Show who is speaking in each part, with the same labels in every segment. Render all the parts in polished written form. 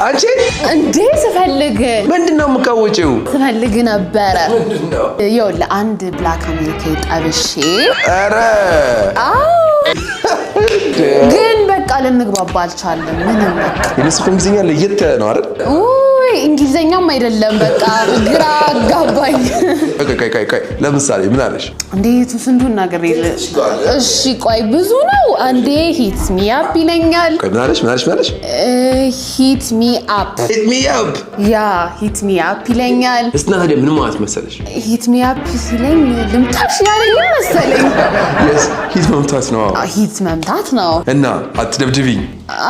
Speaker 1: አንቺ።
Speaker 2: እንዴ፣ ስፈልግ
Speaker 1: ምንድን ነው የምትቀውጪው?
Speaker 2: ስፈልግ ነበረ።
Speaker 1: ምንድን ነው?
Speaker 2: ይኸውልህ፣ አንድ black አሜሪካ ጠብሼ።
Speaker 1: ኧረ!
Speaker 2: አዎ፣ ግን በቃ ልንግባባ አልቻልንም። ምንም በቃ።
Speaker 1: የነሱ እኮ እንግሊዝኛ ለየት ያለ ነው አይደል?
Speaker 2: ውይ፣ እንግሊዘኛም አይደለም፣ በቃ ግራ አጋባኝ።
Speaker 1: ቆይ ቆይ ቆይ ቆይ፣ ለምሳሌ ምን አለሽ?
Speaker 2: እንዴት ስንቱን ነገር የለ። እሺ ቆይ፣ ብዙ ነው። አንዴ "hit me up" ይለኛል።
Speaker 1: ቆይ፣ ምን አለሽ? ምን አለሽ? ምን አለሽ?
Speaker 2: "Hit me up."
Speaker 1: "Hit me up."
Speaker 2: Yeah, "hit me up" ይለኛል።
Speaker 1: እስና ታዲያ ምን ማለት መሰለሽ?
Speaker 2: "Hit me up" ሲለኝ ልምታሽ ያለኝ መሰለኝ።
Speaker 1: Yes, hit መምታት ነው።
Speaker 2: Hit መምታት ነው።
Speaker 1: እና አትደብድቢኝ።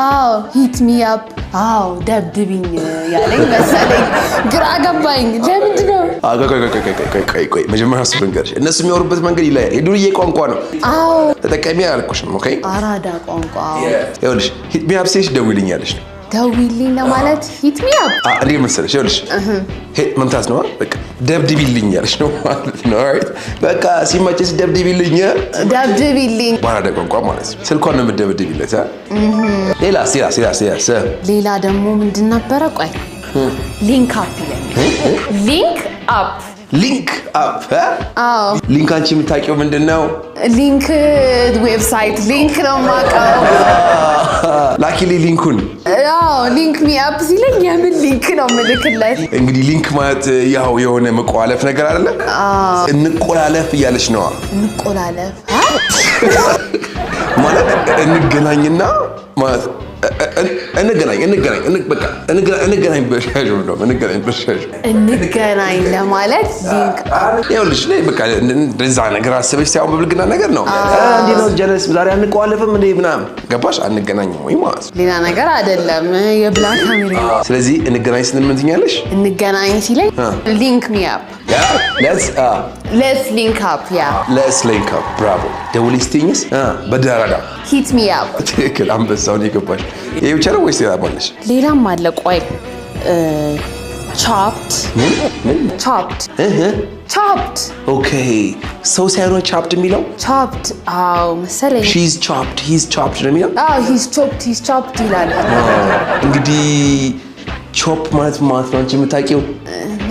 Speaker 2: አዎ፣ "hit me up"፣ አዎ፣ ደብድቢኝ ያለኝ መሰለኝ። ግራ ገባኝ። ለምንድን ነው?
Speaker 1: ቆይ ቆይ ቆይ ቆይ ቆይ ቆይ ቆይ፣ መጀመሪያ እሱ ልንገርሽ፣ እነሱ የሚያወሩበት መንገድ ይለያል። የዱርዬ ቋንቋ ነው። ተጠቀሚ አላልኩሽም። Okay.
Speaker 2: አራዳ ቋንቋ።
Speaker 1: ይኸውልሽ፣ "hit me up" ሲልሽ ደውይልኛለሽ ነው።
Speaker 2: ደውይልኝ ለማለት "hit me up"።
Speaker 1: እንዴት መሰለሽ? ይኸውልሽ፣ hit መምታት ነው። በቃ ደብድቢልኝ ያለሽ ነው ማለት ነው። Alright፣ በቃ ሲመችሽ ደብድቢልኝ።
Speaker 2: ደብድቢልኝ።
Speaker 1: በአራዳ ቋንቋ ማለት ነው። ስልኳን ነው የምትደብድቢለት። ሌላስ? ሌላስ? ሌላስ? ሌላስ?
Speaker 2: ሌላ ደግሞ ምንድን ነበረ? ቆይ፣ "link up" ይለኛል። "Link up."
Speaker 1: "Link up"?
Speaker 2: አዎ።
Speaker 1: Link አንቺ የምታውቂው ምንድን ነው?
Speaker 2: Link፣ website link ነው የማውቀው።
Speaker 1: ላኪልኝ link ኡን።
Speaker 2: አዎ፣ "link me up" ሲለኝ የምን link ነው የምልክለት?
Speaker 1: እንግዲህ link ማለት ያው የሆነ መቆላለፍ ነገር አይደለ? እንቆላለፍ እያለች ነዋ።
Speaker 2: እንቆላለፍ?
Speaker 1: ማለት እንገናኝና ማለት እንገናኝ እንገናኝ፣ በቃ እንገናኝ በሻዥ ነው፣ እንገናኝ በሻዥ።
Speaker 2: እንገናኝ ለማለት "link"።
Speaker 1: ይኸውልሽ፣ ላይ በቃ እንደዛ ነገር አስበሽ ሳይሆን በብልግና ነገር ነው። እንዴ ነው ጀለስ፣ ዛሬ አንቆላለፍም እንዴ ምናምን፣ ገባሽ? አንገናኝም ወይ ማለት ነው።
Speaker 2: ሌላ ነገር አይደለም። የ black አሜሪካ።
Speaker 1: ስለዚህ እንገናኝ ስንል ምን ትኛለሽ?
Speaker 2: እንገናኝ ሲለኝ "link me up."
Speaker 1: Yeah, let's
Speaker 2: "Let's link up," yeah.
Speaker 1: "Let's link up." Bravo። ደውልኝ ስትይኝስ በደራዳ?
Speaker 2: "Hit me up."
Speaker 1: ትክክል። አንበሳውን የገባሽ። ይሄ ብቻ ነው ወይስ ሌላ አለሽ?
Speaker 2: ሌላም አለ። ቆይ፣ chopped.
Speaker 1: ምን?
Speaker 2: Chopped, chopped.
Speaker 1: Okay፣ ሰው ሳይሆን chopped የሚለው?
Speaker 2: Chopped፣ አዎ መሰለኝ።
Speaker 1: "She's chopped," "he's chopped" ነው የሚለው።
Speaker 2: አዎ፣ "he's chopped, he's chopped" ይላል።
Speaker 1: እንግዲህ chop ማለት ማለት ነው አንቺ የምታውቂው?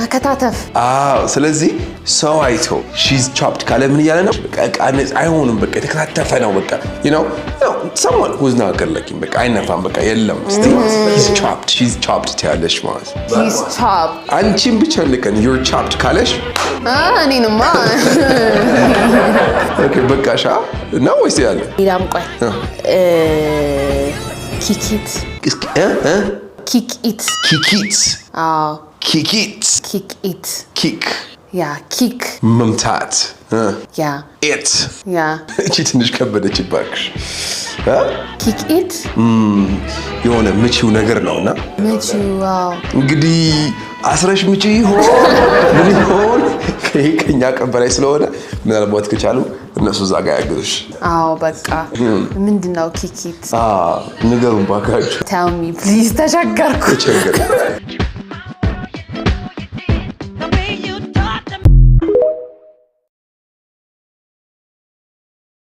Speaker 2: መከታተፍ።
Speaker 1: አዎ። ስለዚህ ሰው አይቶ "she's chopped" ካለ ምን እያለ ነው? በቃ አይሆንም፣ በቃ የተከታተፈ ነው። በቃ someone who's not good looking፣ በቃ አይነፋም፣ በቃ የለም። እስቲ "he's chopped, she's chopped" ትያለሽ ማለት ነው።
Speaker 2: "He's chopped."
Speaker 1: አንቺን ብቻ ልቀን "you're chopped" ካለሽ?
Speaker 2: እኔንማ።
Speaker 1: Okay፣ በቃ ሻ ነው ወይስ ያለ?
Speaker 2: ሌላም፣ ቆይ፣ "kick it."
Speaker 1: እስኪ እ እ
Speaker 2: "Kick it."
Speaker 1: "Kick it."
Speaker 2: አዎ።
Speaker 1: "Kick it."
Speaker 2: "Kick it."
Speaker 1: Kick.
Speaker 2: Yeah, kick.
Speaker 1: መምታት።
Speaker 2: Yeah.
Speaker 1: It.
Speaker 2: Yeah.
Speaker 1: እቺ ትንሽ ከበደች እባክሽ እ?
Speaker 2: "Kick it."
Speaker 1: የሆነ ምቺው ነገር ነውና።
Speaker 2: መቺው፣ አዎ።
Speaker 1: እንግዲህ አስረሽ ምቺው ይሆን ምን ይሆን? ይሄ ከኛ ቀን በላይ ስለሆነ ምናልባት ከቻሉ እነሱ እዛ ጋር ያግዙሽ።
Speaker 2: አዎ፣ በቃ ምንድን ነው "kick it"?
Speaker 1: ንገሩን ባካችሁ።
Speaker 2: Tell me please፣ ተቸገርኩ።
Speaker 1: ተቸገረ።